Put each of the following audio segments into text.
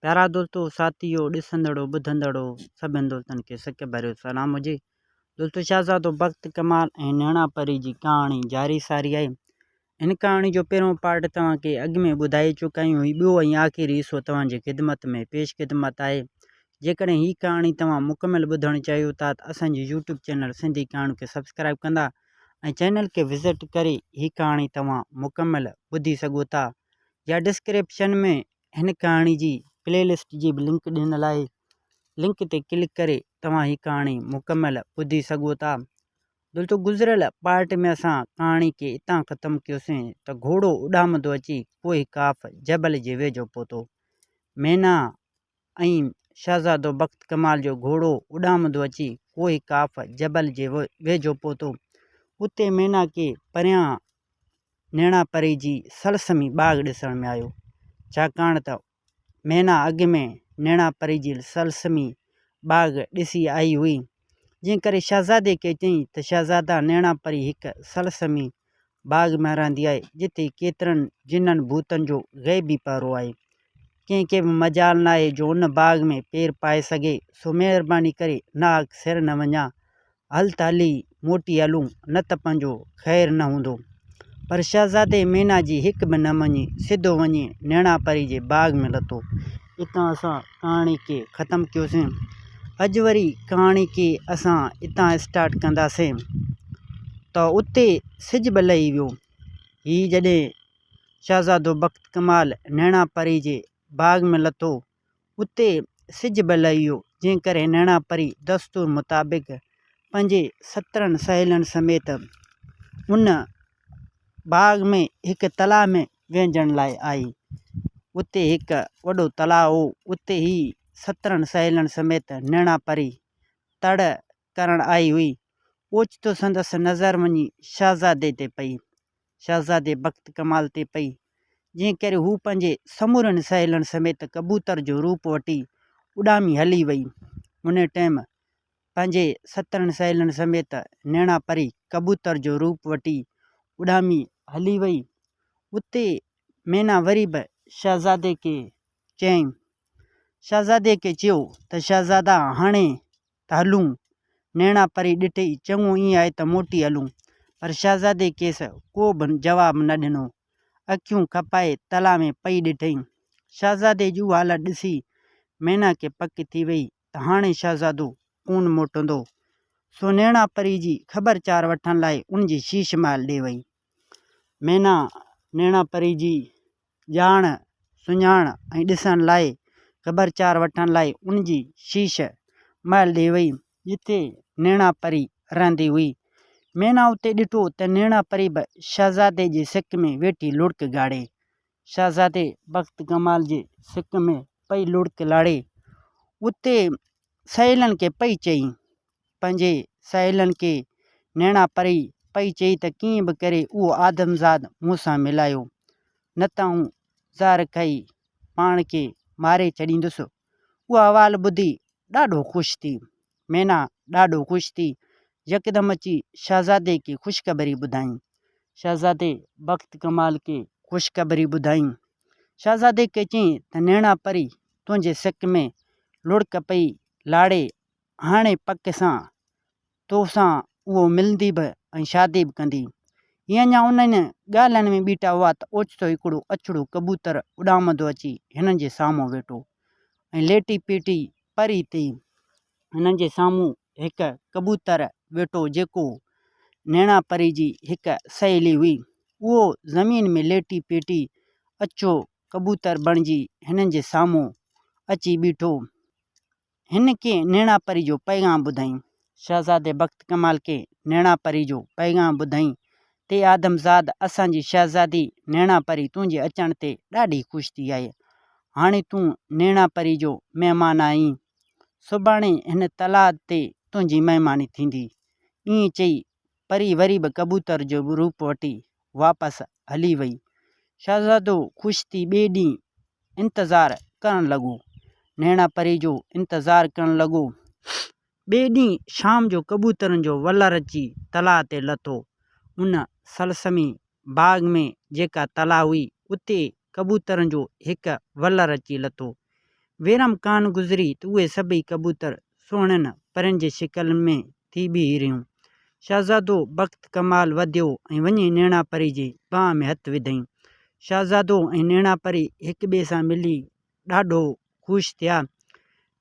پيارا دوستو ساٿيو ڏسندڙو ٻڌندڙو سڀن دوستن کي سڪ ڀريو سلام هجي دوستو شهزادو بخت ڪمال ۽ نيڻا پري جي ڪهاڻي جاري ساري آهي هن ڪهاڻي جو پهريون پارٽ توهان کي اڳ ۾ ٻڌائي چڪا آهيون هي ٻيو ۽ آخري حصو توهان جي خدمت ۾ پيش خدمت آهي جيڪڏهن هي ڪهاڻي توهان مڪمل ٻڌڻ چاهيو ٿا ته اسان جي يوٽيوب چينل سنڌي ڪهاڻيون کي سبسڪرائب ڪندا ۽ چينل کي وزٽ ڪري هي ڪهاڻي توهان مڪمل ٻڌي سگهو ٿا يا ڊسڪرپشن ۾ هن ڪهاڻي جي پلي لسٽ جي به لنڪ ڏنل آهي لنڪ تي ڪلڪ ڪري توهان هي ڪهاڻي مڪمل ٻڌي سگهو ٿا. دوستو گذريل پارٽ ۾ اسان ڪهاڻي کي اتان ختم ڪيوسين ته گهوڙو اڏامندو اچي ڪوهه قاف جبل جي ويجهو پهتو. مينا ۽ شهزادو بخت ڪمال جو گهوڙو اڏامندو اچي ڪوهه قاف جبل جي ويجهو پهتو. اتي مينا کي پريان نيڻا پري جي سلسمي باغ ڏسڻ ۾ آيو، ڇاڪاڻ ته مهينا اڳ ۾ نيڻا پري جي سلسمي باغ ڏسي آئي هئي، جنهن ڪري شهزادي کي چيائين ته شهزادا نيڻا پري هڪ سلسمي باغ ۾ رهندي آهي، جتي ڪيترن جنن ڀوتن جو غيبي پهرو آهي. ڪنهن کي به مجال ناهي جو ان باغ ۾ پير پائي سگهي، سو مهرباني ڪري ناحق سر نه وڃاء، هل ته هلي موٽي هلون، نه ته پنهنجو خير نه هوندو. پر شهزادي مينا جي هڪ به نه مڃي، سڌو وڃي نيڻا پري جي باغ ۾ لٿو. اتان اسان ڪهاڻي کي ختم ڪيوسين. اڄ وري ڪهاڻي کي اسان اتان اسٽارٽ ڪنداسين ته اتي سج به لهي ويو. هي جڏهن شهزادو بخت ڪمال نيڻا پري جي باغ ۾ لٿو اتي سج به لهي ويو، جنهن ڪري نيڻا پري دستور مطابق پنهنجي 17 سهيلين سميت ان باغ ۾ هڪ تلاء ۾ وهنجڻ لاء آئي. اتي هڪ وڏو تلاء هو، اتي هي 17 سهيلين سميت نيڻا پري تڙ ڪرڻ آئي هئي. اوچتو سندس نظر وڃي شهزادي تي پئي. شهزادي بخت ڪمال تي پئي، جنهن ڪري هو پنهنجي سمورين سهيلين سميت ڪبوتر جو روپ وٺي اڏامي هلي وئي. انهيء ٽيم پنهنجي 17 سهيلين سميت نيڻا پري ڪبوتر جو روپ وٺي اڏامي هلي وئي. اتي مينا وري به شهزادي کي چيائين. شهزادي کي چيو ته شهزادا هاڻي ته هلون. نيڻا پري ڏٺئي، چڱو ائين آهي ته موٽي هلون. پر شهزادي کيس ڪو به جواب نه ڏنو. اکيون کپائي تلاء ۾ پئي ڏٺئي. شهزادي جي اها حالت ڏسي مينا کي پڪ ٿي وئي ته هاڻي شهزادو ڪونه موٽندو. سو نيڻا پري جي خبر چار وٺڻ لاء ان جي شيش محل ڏي وئي. مينا نيڻا پري جي ڄاڻ سڃاڻ ۽ ڏسڻ لاء خبر چار وٺڻ لاء ان جي شيش محل ڏي وئي، جتي نيڻا پري رهندي هئي. مينا اتي ڏٺو ته نيڻا پري به شهزادي جي سڪ ۾ ويٺي لڙڪ ڳاڙي. شهزادي بخت ڪمال جي سڪ ۾ پئي لڙڪ لاڙي. اتي سهيلن کي پئي چئي. پنهنجي سهيلن کي نيڻا پري پئي چئي ته ڪيئن به ڪري اهو آدمزاد مون سان ملايو، نه ته آئون زهر کائي پاڻ کي ماري ڇڏيندس. اهو احوال ٻڌي ڏاڍو خوش ٿي. مينا ڏاڍو خوش ٿي يڪدم اچي شهزادي کي خوشخبري ٻڌائين. شهزادي بخت ڪمال کي خوشخبري ٻڌائين. شهزادي کي چيائين ته نيڻا پري تنهنجي سڪ ۾ لڙڪ پئي لاڙي هاڻي پڪ سان تو سان اهو ملندي به ۽ شادي به ڪندي. هي اڃا انهن ڳالهين ۾ ٻيٽا هئا ته اوچتو هڪڙو اڇڙو ڪبوتر اڏامندو اچي هنن جي سامهون ويٺو ۽ ليٽي پيٽي پري تي هنن جي سامهون هڪ ڪبوتر ويٺو جيڪو نيڻا پري جي هڪ سهيلي هئي. اهو زمين ۾ ليٽي پيٽي اڇو ڪبوتر بڻجي هنن جي سامهون اچي بيٺو. هن کي نيڻا پري جو پيغام ٻڌائين. شهزادي بخت ڪمال کي نيڻا پري جو پيغام ٻڌائين تي آدم زاد اسان جي شهزادي نيڻا پري تنهنجي اچڻ تي ڏاڍي خوش ٿي آهي. هاڻي تون نيڻا پري جو مهمان آهين. سڀاڻي هن تلاء تي تنهنجي مهماني ٿيندي. ائين چئي پري وري به ڪبوتر جو روپ وٺي واپس هلي وئي. شهزادو خوش ٿي ٻئي ڏينهن انتظار ڪرڻ لڳو. نيڻا پري جو انتظار ڪرڻ لڳو. ٻئي ڏينهن شام جو ڪبوترن جو ولر اچي تلاء تي لٿو. ان سلسمي باغ ۾ جيڪا تلاء هئي، اتي ڪبوترن جو هڪ ولر اچي لٿو. ويرم ڪانه گذري ته اهي سڀئي ڪبوتر سهڻين پرين جي شڪلن ۾ ٿي بيهي رهيون. شهزادو بخت ڪمال وڌيو ۽ وڃي نيڻا پري جي ٻانهن ۾ هٿ وڌائين. شهزادو ۽ نيڻا پري هڪ ٻئي سان ملي ڏاڍو خوش ٿيا.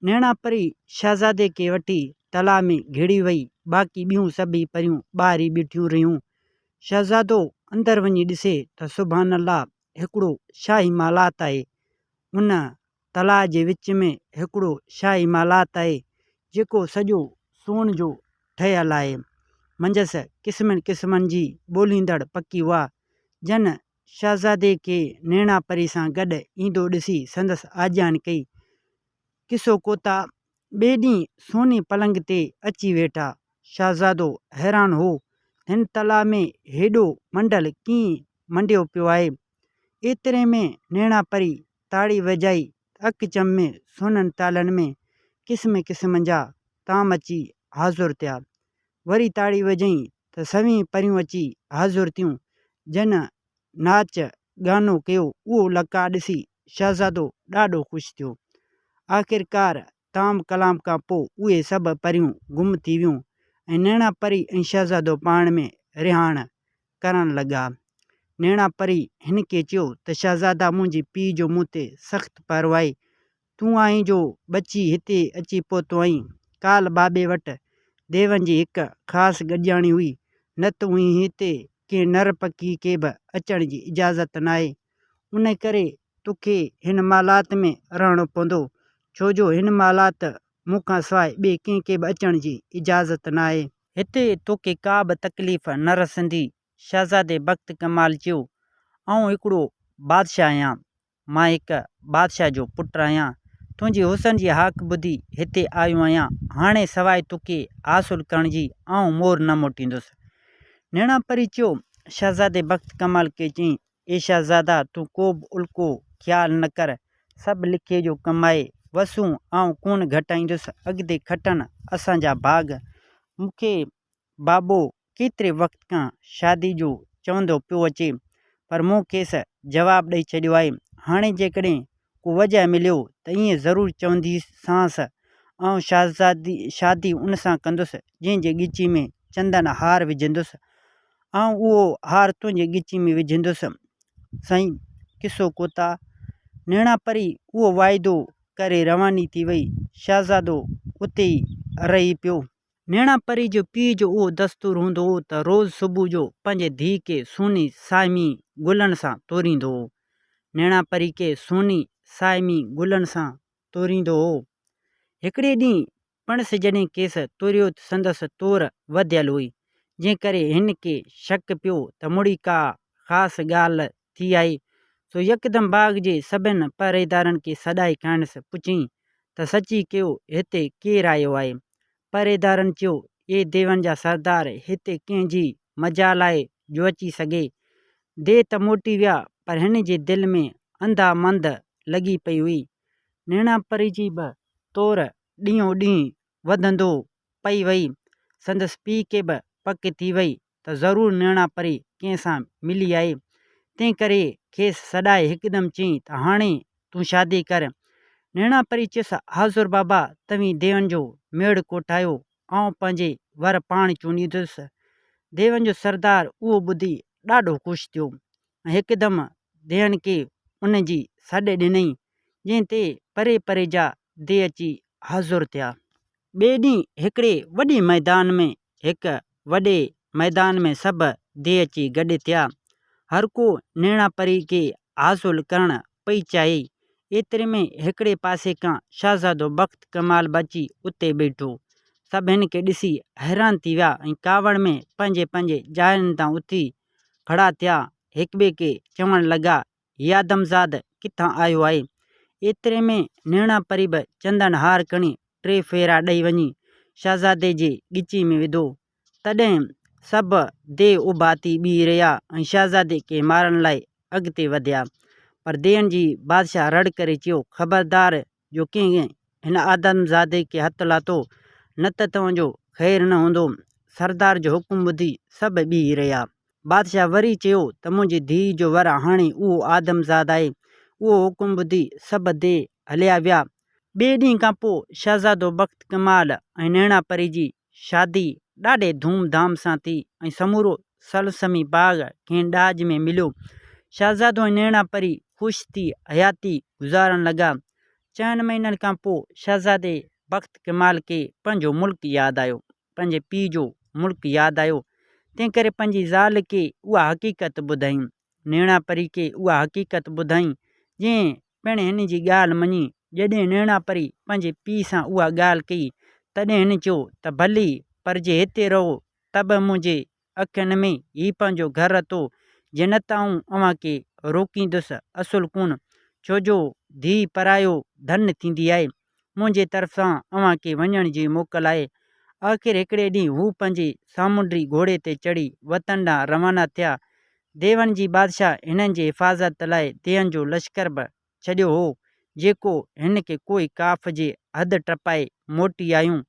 نيڻا پري شهزادي کي وٺي تلاء ۾ گهڙي وئي، باقي ٻيون سڀئي پريون ٻاهر ئي بيٺيون رهيون. شهزادو اندر وڃي ڏسي ته سبحان الله هڪڙو شاهي محلات آهي. ان تلاء جي وچ ۾ هڪڙو شاهي محلات آهي، جيڪو سڄو سون جو ٺهيل آهي. منجهس قسمين قسمن جي ٻوليندڙ پکي هئا، جن شهزادي کي نيڻا پري سان گڏ ايندو ڏسي سندس آجيان ڪئي. قصو ڪوتاهه، ٻئي ڏينهن سوني پلنگ تي اچي ويٺا. شهزادو حيران هو ته هن تلاء ۾ هيڏو منڊل ڪيئن منڊيو پيو آهي. ايتري ۾ نيڻا پري تاڙي وڄائي ته اک چم ۾ سونن تالن ۾ قسم قسم جا طعام اچي حاضر ٿيا. وري تاڙي وڄائين ته سوين پريون اچي حاضر ٿيون، جن ناچ گانو ڪيو. اهو لقاء ڏسي شهزادو ڏاڍو خوش ٿيو. آخرڪار طعام ڪلام کان پوء اهي سڀ پريون گم ٿي ويون ۽ نيڻا پري ۽ شهزادو پاڻ ۾ رهاڻ ڪرڻ لڳا. نيڻا پري هن کي چيو ته شهزادا منهنجي پيء جو مون تي سخت پهرو آهي، تون آهين جو بچي هتي اچي پهتو آهين. ڪالهه بابي وٽ ديون جي هڪ خاص گڏجاڻي هئي، نه ته هئين هتي ڪنهن نر پکي کي به اچڻ جي اجازت ناهي. ان ڪري توکي هن محلات ۾ رهڻو پوندو، ڇو جو هن محلات مون کان سواء ٻئي ڪنهن کي به اچڻ جي اجازت ناهي. هتي توکي ڪا به تڪليف نه رسندي. شهزادي بخت ڪمال چيو، آئون هڪڙو بادشاهه آهيان. مان هڪ بادشاهه جو پٽ آهيان. تنهنجي حسن جي هاڪ ٻڌي هتي آيو آهيان. هاڻي سواء توکي حاصل ڪرڻ جي آئون مور نه موٽيندس. نيڻان پري چيو. شهزادي بخت ڪمال کي چيائين، اي شهزادا! تون ڪو به الڪو خيال نه ڪر. سڀ لکي جو ڪم آهي. وسون آئون ڪونه گهٽائيندس. اڳتي کٽن اسان جا ڀاڳ. مون کي بابو ڪيتري وقت کان شادي جو چوندو پيو اچي، پر مون کيس جواب ڏئي ڇڏيو آهي. هاڻي جيڪڏهن ڪو وجهه مليو ته ائين ضرور چونديسانس. آئون شهزادي شادي ان سان ڪندس، جنهن جي ڳچي ۾ چندن هار وجهندس. آئون اهو هار تنهنجي ڳچي ۾ وجهندس. سائين، قصو ڪوتاهه. نيڻان پري اهو واعدو ڪري رواني ٿي وئي. شهزادو اتي ئي رهي پيو. نيڻان پري جو پيء جو اهو دستور هوندو هو ته روز صبح جو پنهنجي ڌيء کي سوني سائمي گلن سان توريندو هو. نيڻان پري کي سوني سائمي گلن سان توريندو هو. هڪڙي ڏينهن پڻس جڏهن کيس توريو ته سندس تور وڌيل هئي، جنهن ڪري هن کي شڪ پيو ته مڙئي ڪا خاص ڳالهه ٿي آئي، سو يڪدم باغ جي سڀن پهريدارن کي سڏائي کانئس پڇيائين ته سچي ڪيو هتي ڪير آيو آهي؟ پهريدارن چيو، اي ديون جا سردار، هتي ڪنهن جي مجال آهي جو اچي سگهي؟ ديو ته موٽي ويا، پر هن جي دل ۾ انڌا منڌ لڳي پئي هئي. نيڻان پري جي به تور ڏينهون ڏينهن وڌندو پئي وئي. سندس پيء کي به پڪ ٿي وئي ته ضرور نيڻان پري ڪنهن سان ملي آهي، تنهن ڪري کيس سڏائي هڪدم چيائين ته هاڻي تون شادي ڪر. نيڻان پري چيس، حاضر بابا، توهين ديون جو ميڙ ڪوٺايو، آئون پنهنجي ور پاڻ چونڊيندس. ديون جو سردار اهو ٻڌي ڏاڍو خوش ٿيو ۽ هڪدم ديهن کي ان جي سڏ ڏنائين، جنهن تي پري پري جا ديهه اچي حاضر ٿيا. ٻئي ڏينهن هڪڙي وڏي ميدان ۾ هڪ وڏي ميدان ۾ سڀ ديهه اچي گڏ ٿيا. هر ڪو نيڻا پري کي حاصل ڪرڻ پئي چاهي. ايتري ۾ هڪڙي پاسي کان شهزادو بخت ڪمال به اچي اتي بيٺو. سڀ هن کي ڏسي حيران ٿي ويا ۽ ڪاوڙ ۾ پنهنجي پنهنجي جاين تان اٿي کڙا ٿيا. هڪٻئي کي چوڻ لڳا، هي آدمزاد ڪٿان آيو آهي؟ ايتري ۾ نيڻا پري به چندن هار کڻي ٽي ڦيرا ڏئي وڃي شهزادي جي ڳچي ۾ وڌو. تڏهن سڀ ديو اڀا ٿي بيهي رهيا ۽ شهزادي کي مارڻ لاء اڳتي وڌيا. پر ديون جي بادشاهه رڙ ڪري چيو، خبردار جو ڪنهن هن آدمزادي کي هٿ لاتو، نه ته توهان جو خير نه هوندو. سردار جو حڪم ٻڌي سڀ بيهي رهيا. بادشاهه وري چيو ته منهنجي ڌيء جو ور هاڻي اهو آدمزاد آهي. اهو حڪم ٻڌي سڀ ديو هليا ويا. ٻئي ڏينهن کان پوء شهزادو بخت ڪمال ۽ نيڻا پري جي شادي ڏاڍي ڌوم ڌام سان ٿي ۽ سمورو سلسمي باغ کين ڏاج ۾ مليو. شهزادو ۽ نيڻا پري خوش ٿي حياتي گذارڻ لڳا. چئن مهينن کان پوء شهزادي بخت ڪمال کي پنهنجو ملڪ ياد آيو. پنهنجي پيء جو ملڪ ياد آيو، تنهنڪري پنهنجي زال کي اها حقيقت ٻڌائين. نيڻا پري کي اها حقيقت ٻڌائين، جنهن پڻ هن جي ڳالهه مڃي. جڏهن نيڻا پري پنهنجي پيء سان اها ڳالهه ڪئي، تڏهن هن چيو ته ڀلي، پر جي هتي رهو ته به منهنجي اکين ۾ هي پنهنجو گهر اٿو، جي نه ته آئون اوهان کي روڪيندس اصل ڪونه، ڇو جو ڌيء پرايو ڌن ٿيندي آهي. منهنجي طرفان اوهان کي وڃڻ جي موڪل آهي. آخر هڪڙي ڏينهن هو پنهنجي سامونڊي گهوڙي تي چڙهي وطن ڏانهن روانا ٿيا. ديون جي بادشاهه هنن جي حفاظت لاء ديهن جو لشڪر به ڇڏيو هو، جيڪو هن کي ڪوهه قاف جي حد ٽپائي موٽي آيون.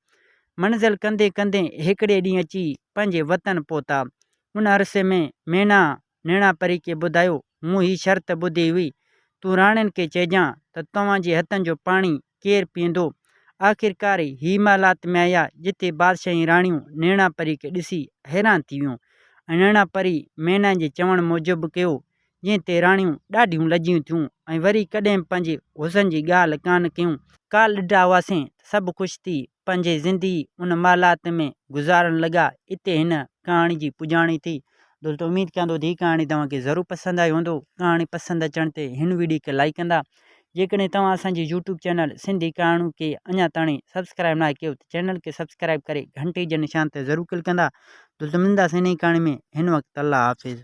منزل ڪندي ڪندي هڪڙي ڏينهن اچي پنهنجي وطن پهتا. ان عرصي ۾ مينا نيڻا پري کي ٻڌايو، مون هي شرط ٻڌي هئي، تون راڻين کي چئجان ته توهان جي هٿن جو پاڻي ڪير پيئندو؟ آخرڪار هي محلات ۾ آيا، جتي بادشاهه ۽ راڻيون نيڻا پري کي ڏسي حيران ٿي ويون ۽ نيڻا پري مينا جي چوڻ موجب ڪيو، جنهن تي راڻيون ڏاڍيون لڄيون ٿيون ۽ وري ڪڏهن به پنهنجي حسن جي ڳالهه ڪانه ڪيون. ڪالهه ڏٺا هئاسين ته سڀ خوش ٿي پنهنجي زندگي ان محلات ۾ گذارڻ لڳا. اتي هن ڪهاڻي جي پڄاڻي ٿي. دوستو اميد ڪيان ٿو ته هي ڪهاڻي توهان کي ضرور پسند آئي هوندو. ڪهاڻي پسند اچڻ تي هن ويڊيو کي لائيڪ ڪندا. جيڪڏهن توهان اسان جي يوٽيوب چينل سنڌي ڪهاڻيون کي اڃا تاڻي سبسڪرائيب ناهي ڪيو ته چينل کي سبسڪرائيب ڪري گهنٽي جي نشان تي ضرور ڪلڪ ڪندا. دوستو ملنداسين نئين ڪهاڻي ۾ هن وقت الله حافظ.